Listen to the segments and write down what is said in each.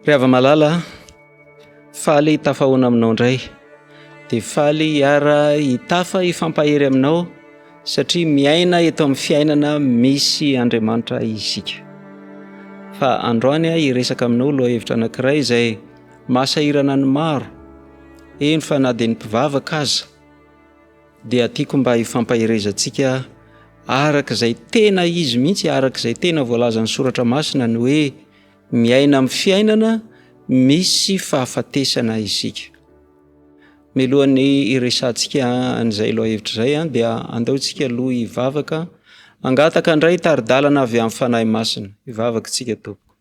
Ry hava-malala a, faly tafahoana aminao indray. Dia faly hiara hitafa hifampahery aminao satria miaina eto amin'ny fiainana misy Andriamanitra isika. Fa androany aho hiresaka aminao lohahevitra anankiray izay mahasahirana ny maro, eny fa na dia ny mpivavaka aza. Dia tiako mba hifampaherezantsika araka izay tena izy mihitsy, araka izay tena voalazan'ny soratra masina ny hoe miaina amin'ny fiainana misy fahafatesana isika. Mialohan'ny hiresahantsika an'izay lohahevitra izay dia andao isika aloha hivavaka, hangataka indray tari-dalana avy amin'ny Fanahy Masina. Hivavaka isika tompoko.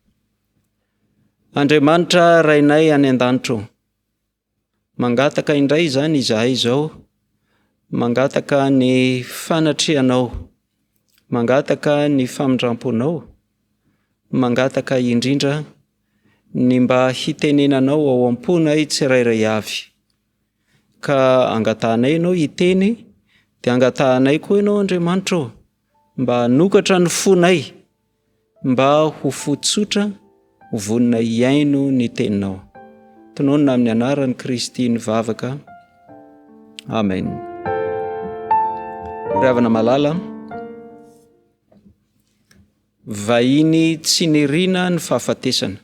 Andriamanitra Rainay any an-danitra ô, Mangataka indray izany izahay izao, mangataka ny fanatrehanao, mangataka ny famindramponao, mangataka indrindra ny mba hitenenanao ao am-ponay tsirairay avy. Ka angatahanay ianao hiteny, dia angatahanay koa ianao Andriamanitra ô, mba hanokatra ny fonay Mba ho fo tsotra, ho vonona hihaino ny teninao. Tononina amin'ny anaran'i Kristy ny vavaka. Amen. Ry havana malala, vahiny tsy nirina ny fahafatesana.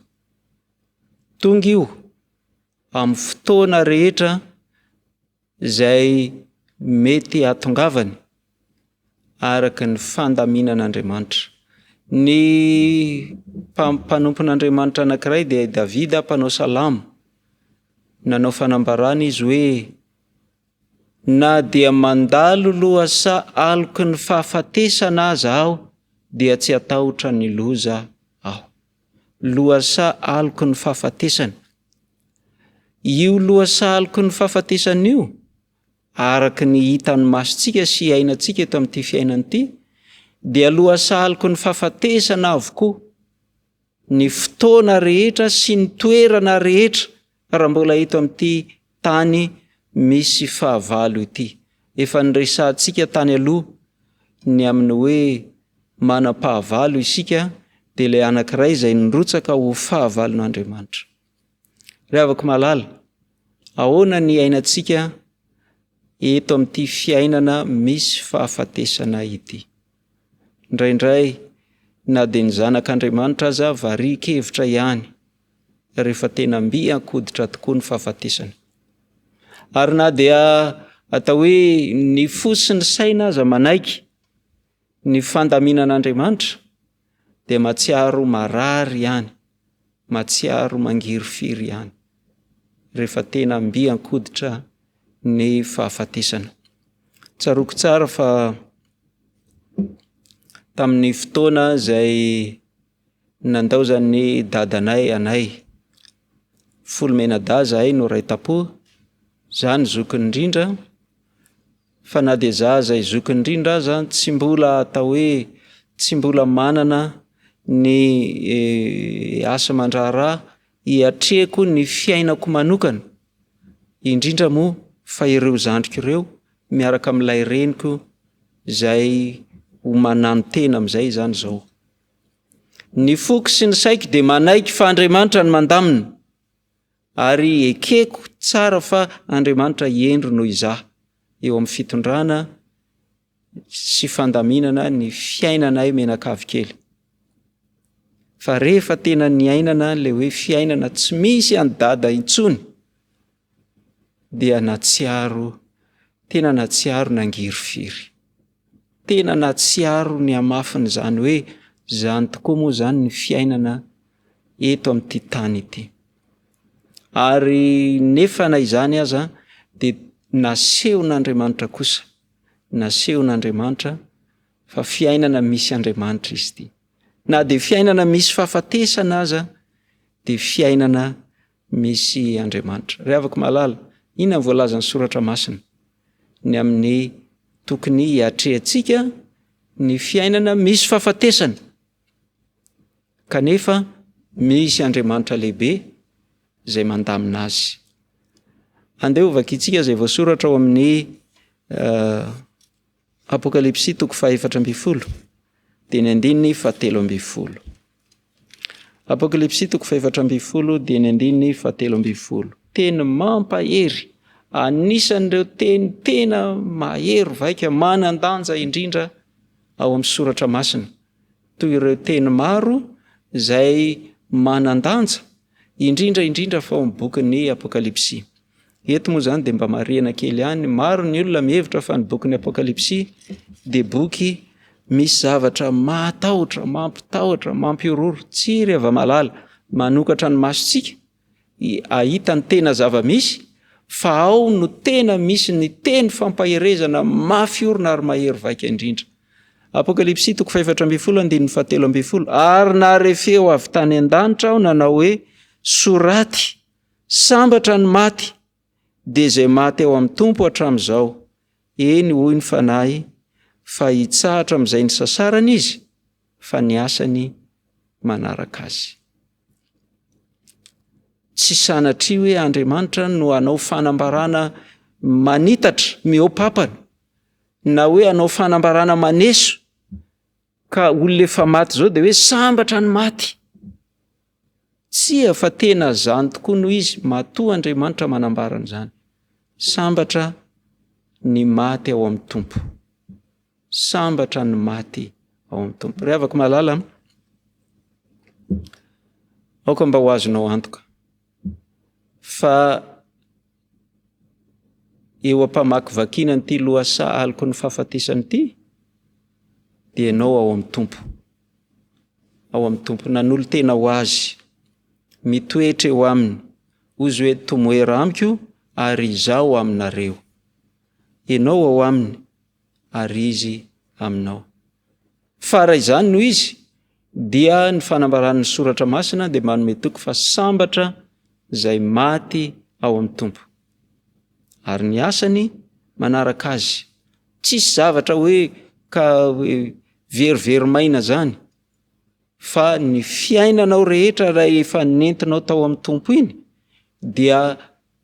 Tonga io amin'ny fotoana rehetra izay mety hahatongavany araka ny fandaminan'Andriamanitra. Ny mpanompon'Andriamanitra anankiray dia i Davida mpanao salamo. Nanao fanambarana izy hoe na dia mandalo lohasaha aloky ny fahafatesana aza aho dia tsy hatahotra ny loza aho. Lohasaha aloky ny fahafatesana. Io lohasaha aloky ny fahafatesana io, araka ny hitan'ny masontsika sy iainantsika eto amin'ity fiainana ity, dia lohasaha aloky ny fahafatesana avokoa ny fotoana rehetra sy ny toerana rehetra raha mbola eto amin'ity tany misy fahavalo ity. Efa niresahantsika tany aloha ny amin'ny hoe manam-pahavalo isika dia ilay anankiray izay nirotsaka ho fahavalon'Andriamanitra. Ry havako malala, ahoana ny iainantsika eto amin'ity fiainana misy fahafatesana ity? Indraindray na dia ny zanak'Andriamanitra aza varian-kevitra ihany rehefa tena mby an-koditra tokoa ny fahafatesana. Ary na dia atao hoe ny fo sy ny saina aza manaiky ny fandaminan'Andriamanitra dia mahatsiaro marary ihany, mahatsiaro mangirifiry ihany rehefa tena mby an-koditra ny fahafatesana. Tsaroako tsara fa tamin'ny fotoana izay nandaozan'ny dadanay anay, folo mianadahy izahay no iray tampo, izaho no zokiny indrindra, Fa na dia za izay zokiny indrindra aza tsy mbola atao hoe tsy mbola manana ny asa aman-draharaha hiatrehako ny fiainako manokana, indrindra moa fa ireo zandriko ireo miaraka amin'ilay reniko izay ho mananotena amin'izay izany izao. Ny foko sy ny saiko dia manaiky fa Andriamanitra no mandamina. Ary ekeko tsara fa Andriamanitra hendry noho izaho eo amin'ny fitondrana sy fandaminana ny fiainanay mianakavy kely. Fa rehefa tena niainana ilay hoe fiainana tsy misy an'i Dada intsony dia natsiaro, tena natsiaro nangirifiry. Tena natsiaro ny hamafin'izany hoe izany tokoa moa izany ny fiainana eto amin'ity tany ity. Ary nefa na izany aza dia nasehon'Andriamanitra kosa, nasehon'Andriamanitra fa fiainana misy Andriamanitra izy ity. Na dia fiainana misy fahafatesana aza dia fiainana misy Andriamanitra. Ry havako malala, inona ny voalazan'ny soratra masina ny amin'ny tokony hiatrehantsika ny fiainana misy fahafatesana kanefa misy Andriamanitra lehibe izay mandamina azy. Andeha hovakintsika izay voasoratra ao amin'ny eh, Apokalypsy toko faha-14 dia ny andininy fahatelo ambin'ny folo. Apokalypsy toko faha-14 dia ny andininy faha-13. Teny mampahery, anisan'ireo teny tena mahery vaika, manan-danja indrindra ao amin'ny soratra masina. Toy ireo teny maro izay manan-danja, indrindra indrindra fa ao amin'ny bokin'ny Apokalypsy. Eto moa izany dia mba marihana kely ihany, maro ny olona mihevitra fa ny bokin'ny Apokalypsy dia boky misy zavatra mahatahotra, mampitahotra, mampihorohoro. Tsia ry hava-malala, manokatra ny masontsika hahita ny tena zava-misy fa ao no tena misy ny teny fampaherezana mafy orina ary mahery vaika indrindra. Apokalypsy toko faha-14 andininy faha-13, Ary nahare feo avy tany an-danitra aho nanao hoe, Soraty, Sambatra ny maty, dia izay maty ao amin'ny Tompo hatramin'izao. Eny, hoy ny Fanahy, fa hitsahatra amin'izay nisasarany izy, fa ny asany manaraka azy. Tsy sanatria hoe Andriamanitra no hanao fanambarana manitatra, mihoa-papana, na hoe hanao fanambarana maneso, ka olona efa maty izao dia hoe sambatra ny maty. Tsia fa tena zany tokoa no izy matoa Andriamanitra manambara an'izany. Sambatra ny maty ao amin'ny Tompo. Sambatra ny maty ao amin'ny Tompo. Ry havako malala, aoka mba ho azonao antoka fa eo am-pamakivakiana an'ity lohasaha aloky ny fahafatesana ity dia ianao ao amin'ny Tompo. Ao amin'ny Tompo, nanolo-tena ho Azy, mitoetra eo Aminy, hoy Izy hoe, Tomoera amiko ary Izaho aminareo. Ianao ao Aminy ary Izy aminao. Fa raha izany no izy, dia ny fanambaran'ny Soratra Masina dia manome toky fa sambatra izay maty ao amin'ny Tompo. Ary ny asany manaraka azy. Tsisy zavatra hoe ka verivery maina zany fa ny fiainanao rehetra raha efa nentinao tao amin'ny Tompo iny dia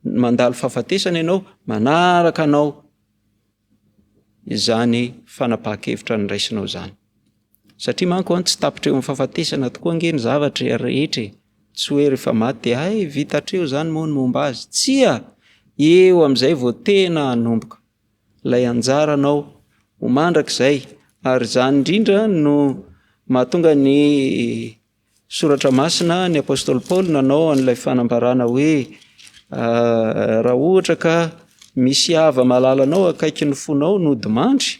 mandalo fahafatesana ianao, manaraka anao izany fanapahan-kevitra noraisinao izany. Satria manko an, tsy tapitra eo amin'ny fahafatesana tokoa ange ny zavatra rehetra e. Tsy hoe rehefa maty dia hay vita hatreo izany moa ny momba azy. Tsia! Eo amin'izay vao tena hanomboka ilay anjaranao ho mandrakizay. Ary izany indrindra no mahatonga ny Soratra Masina, ny apostoly Paoly nanao an'ilay fanambarana hoe raha ohatra ka misy hava-malala anao akaikin'ny fonao nodimandry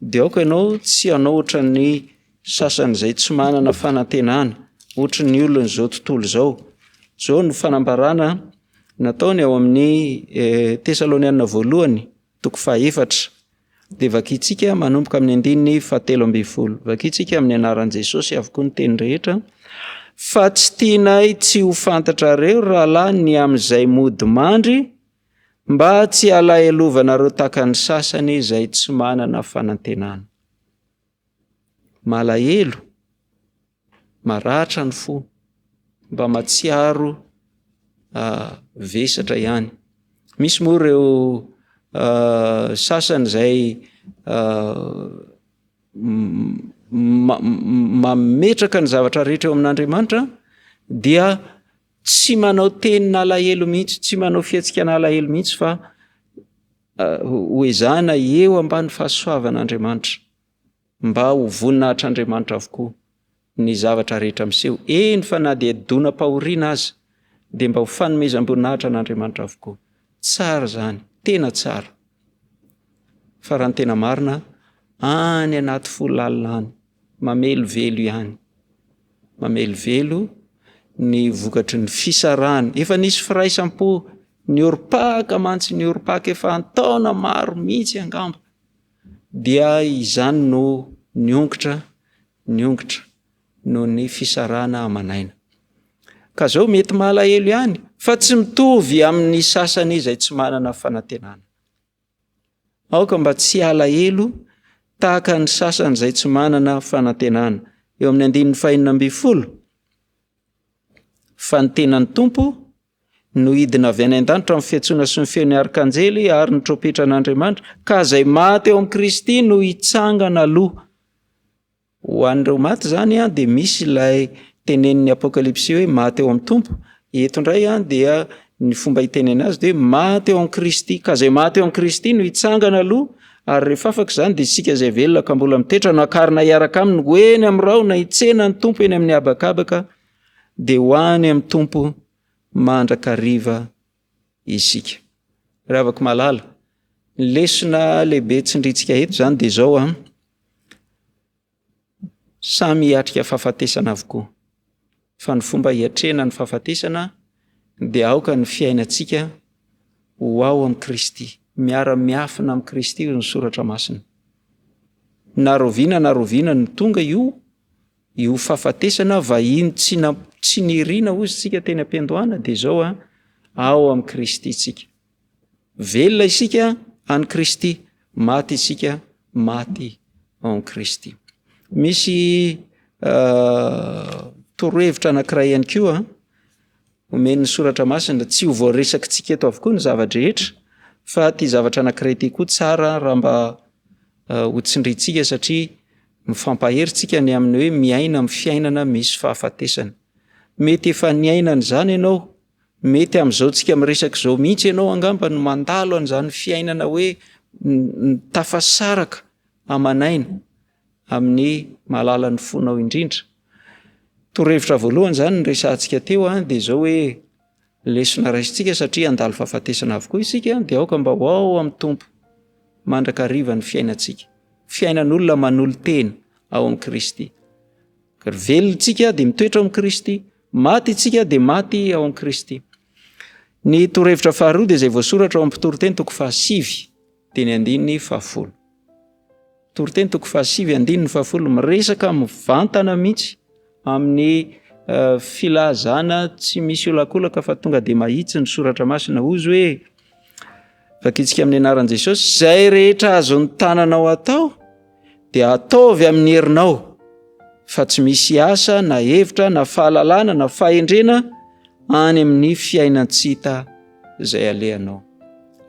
dia aoka ianao tsy hanao ohatran'ny sasany izay tsy manana fanantenana, ohatry ny olon'izao tontolo izao. Izao no fanambarana nataony ao amin'ny Tesaloniana voalohany toko fahaefatra. Dia vakintsika manomboka amin'ny andininy fahatelo ambin'ny folo. Vakintsika amin'ny anaran'i Jesosy avokoa ny teny rehetra. Fa tsy tianay tsy ho fantatrareo ry rahalahy ny amin'izay mody mandry, mba tsy halahelovanareo tahaka ny sasany izay tsy manana fanantenana. Malahelo, maratra ny fo, mba matsiaro vesatra ihany. Misy moa ireo sasany izay mametraka ny zavatra rehetra eo amin'Andriamanitra dia tsy manao tenin'alahelo mihitsy, tsy manao fihetsika an'alahelo mihitsy fa ho ezahana eo ambany fahasoavan'Andriamanitra. Mba ho voninahitr'Andriamanitra avokoa ny zavatra rehetra miseho, eny fa na dia donam-pahoriana aza, dia mba ho fanomezam-boninahitra an'Andriamanitra avokoa. Tsara izany, tena tsara. Fa raha ny tena marina, any anaty fo lalina any, mamelovelo ihany. Mamelovelo ny vokatry ny fisarahana. Efa nisy firaisam-po niorim-paka mantsy, niorim-paka efa an-taona maro mihitsy angamba. Dia izany no niongotra, niongotra noho ny fisarahana aman'aina. Ka zao mety malahelo ihany fa tsy mitovy amin'ny sasany izay tsy manana fanantenana. Aoka mba tsy halahelo tahaka ny sasany izay tsy manana fanantenana. Eo amin'ny andininy fahenina ambin'ny folo, fa ny tenan'ny Tompo no hidina avy any an-danitra amin'ny fiantsoana sy ny feon'ny arkanjely ary ny trompetran'Andriamanitra, ka izay maty ao amin'i Kristy no hitsangana aloha. Ho an'ireo maty izany dia misy ilay tenenin'ny Apokalypsy hoe maty ao amin'ny Tompo, eto indray dia ny fomba itenena azy dia hoe maty ao amin'i Kristy, ka izay maty ao amin'i Kristy no hitsangana aloha, ary rehefa afaka izany dia isika izay velona ka mbola mitoetra no hakarina hiaraka aminy ho eny amin'ny rahona hitsena ny Tompo eny amin'ny habakabaka, dia ho any amin'ny Tompo mandrakariva isika. Ry havako malala, ny lesona lehibe tsindrintsika eto izany dia izao an, Samy hiatrika fahafatesana avokoa. Fa ny fomba hiatrehana ny fahafatesana dia aoka ny fiainantsika ho ao amin'i Kristy. Miara-miafina amin'i Kristy hoy ny soratra masina. Na rahoviana na rahoviana no tonga io io fahafatesana vahiny tsy na tsy nirina hozy tsika teny am-piandohana dia izao an, ao amin'i Kristy tsika. Velona isika an'i Kristy, maty isika maty ao amin'i Kristy. Misy torohevitra anankiray ihany koa omen'ny soratra masina, tsy ho voaresakitsika eto avokoa ny zava-drehetra fa ity zavatra anankiray ity koa tsara raha mba ho tsindrintsika satria mifampahery tsika ny amin'ny hoe miaina amin'ny fiainana misy fahafatesana. Mety efa niaina an'izany ianao Mety amin'izao tsika miresaka izao mihitsy ianao angamba no mandalo an'izany fiainana hoe tafasaraka aman'aina amin'ny malalan'ny fonao indrindra. Torohevitra voalohany izany ny resahantsika teo an, dia izao hoe lesona raisintsika satria handalo fahafatesana avokoa isika dia aoka mba ho ao amin'ny Tompo mandrakariva ny fiainantsika. Fiainan'olona manolo-tena ao amin'i Kristy. Velona isika dia mitoetra ao amin'i Kristy, maty isika dia maty ao amin'i Kristy. Ny torohevitra faharoa dia izay voasoratra ao amin'ny Mpitoriteny toko fahasivy dia ny andininy fahafolo. Toriteny toko fahasivy andininy fahafolo miresaka mivantana mihitsy amin'ny eh, filazana tsy misy olakolaka fa tonga dia mahitsy ny soratra masina. Hozy hoe vakitsika amin'ny anaran'i Jesosy, izay rehetra azon'ny tananao atao dia ataovy amin'ny herinao fa tsy misy asa na hevitra na fahalalana na fahendrena any amin'ny fiainan-tsy hita izay alehanao.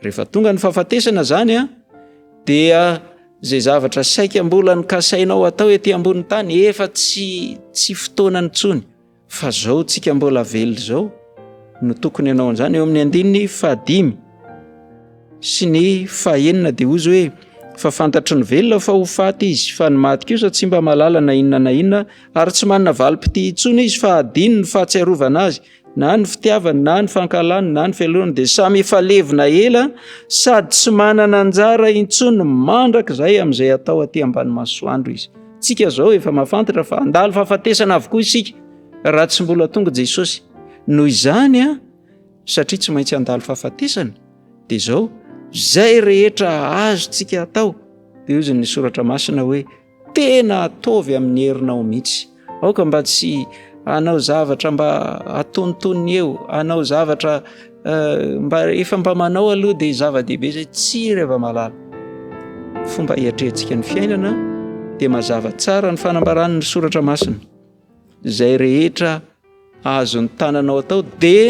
Rehefa tonga ny fahafatesana zany a dia izay zavatra saika mbola nokasainao atao ety ambonin'ny tany efa tsy tsy fotoanany intsony. Fa zao tsika mbola velona izao no tokony hanao an'izany. Eo amin'ny andininy fahadimy sy ny fahenina dia hozy hoe fa fantatry ny velona fa ho faty izy fa ny maty kosa tsy mba mahalala na inona na inona ary tsy manana valim-pitia intsony izy fa hadino ny fahatsiarovana azy na ny fitiavany na ny fankahalany na ny fialonany dia samy efa levona ela sady tsy manana anjara intsony mandrakizay amin'izay atao aty ambany masoandro izy. Tsika zao efa mahafantatra fa handalo fahafatesana avokoa isika raha tsy mbola tonga Jesosy. Noho izany a, satria tsy maintsy handalo fahafatesana, dia zao, zay rehetra azontsika atao, dia hozy ny soratra masina hoe tena ataovy amin'ny herinao mihitsy. Aoka mba tsy hanao zavatra mba atonontonony eo, hanao zavatra eh, mba efa mba manao aloha dia zava-dehibe izay tsy ry hava-malala. Fomba hiatrehantsika ny fiainana dia mazava tsara ny fanambaran'ny soratra masina. Izay rehetra azon'ny tananao atao dia.